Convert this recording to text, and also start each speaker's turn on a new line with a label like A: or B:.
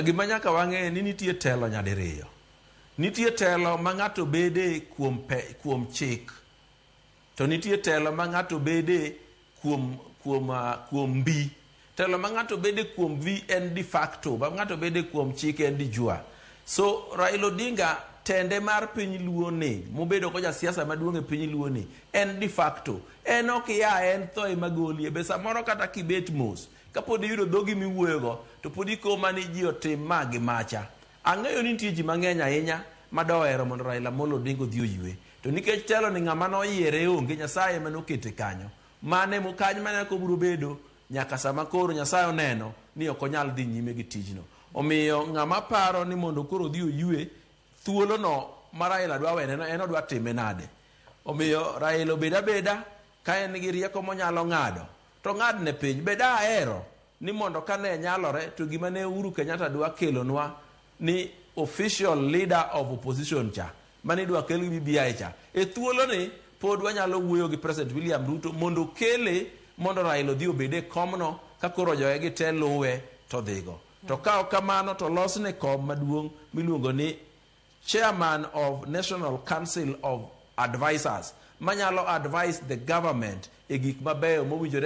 A: Gima nyaka wang'e ni nitie telo nyadiriyo. Nitie telo ma ng'ato bede kuom chik. To nitie telo ma ng'ato bede kuom mbi. Telo ma ng'ato bede kuom mbi en de facto, ma ng'ato bede kuom chik en de jure. So Raila Odinga tende mar piny Luo ni, mobedo ko jasiasa maduong' e piny Luo ni, en de facto. En ok ya, en tho ema golie. Be samoro kata kibet mos, kapod iyudo dhogi miwuoyogo, to pod ikoma ni ji otim ma gi macha. Ang'eyo ni nitie ji mang'eny ahinya madohero mondo Raila Amolo Odinga odhi oywe. To nikech telo ni ng'ama noyiere onge, Nyasaye ema nokete kanyo. Mane kanyo mane kobiro bedo nyaka sama koro Nyasaye oneno ni ok onyal dhi nyime gi tijno. Omiyo ng'ama paro ni mondo koro odhi oywe, thuolono ma Raila dwa wene no, en odwa time nade? Omiyo Raila obed abeda ka en gi rieko monyalo ng'ado, to ng'adne piny. Bed ahero ni mondo kane nyalore to gima ne Uhuru Kenyatta dwa kelonwa ni official leader of opposition cha mane idwa kel gi BBI cha, e thuoloni pod wanyalo wuoyo gi President William Ruto mondo okele mondo Raila odhi obed e komno ka koro joge te luwe to dhigo. To ka ok kamano to losne kom maduong' miluongo ni chairman of National Council of Advisors manyalo advise the government e gik mabeyo mowinjore.